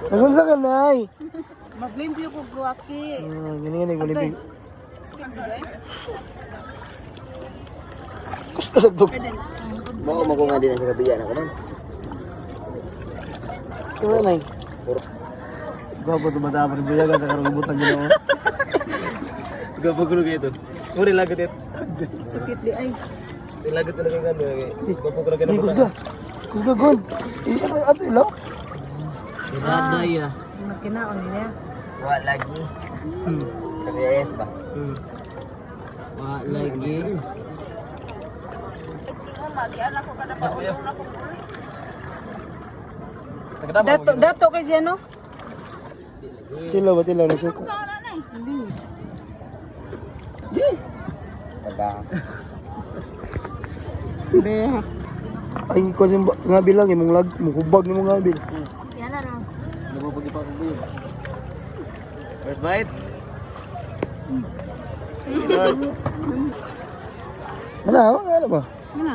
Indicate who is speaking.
Speaker 1: Nagunsa ka, nay?
Speaker 2: Maglimpyo ko guwaki.
Speaker 1: Gini gini gulibig. Kus kasabdog.
Speaker 3: Mao mo nga din sa kabiyan ako man.
Speaker 1: Kaya, nay. Gwapo to bata pa rin buyagan sa karubutan niyo.
Speaker 3: Gwapo ko ito. Uri lagot it.
Speaker 2: Sakit di ay.
Speaker 3: Lagot talaga kan. Gwapo ko
Speaker 1: Ay, kusga. Kusga, gol. Eh, ato, ato ilaw.
Speaker 3: Daday ah.
Speaker 2: Nagkinaon niya.
Speaker 3: Wa lagi. KS ba? Wa lagi.
Speaker 2: Dato dato kay siya no?
Speaker 1: Tilaw ba, tilaw na siya.
Speaker 2: Hindi.
Speaker 1: Di.
Speaker 3: Taga.
Speaker 2: Be.
Speaker 1: Ay, kasi ngabil lang, imong lag, muhubag ni mong ngabil.
Speaker 4: Yan na no.
Speaker 3: Lumubog pa ako. First bite.
Speaker 1: Ano, ano ba?
Speaker 2: Ano?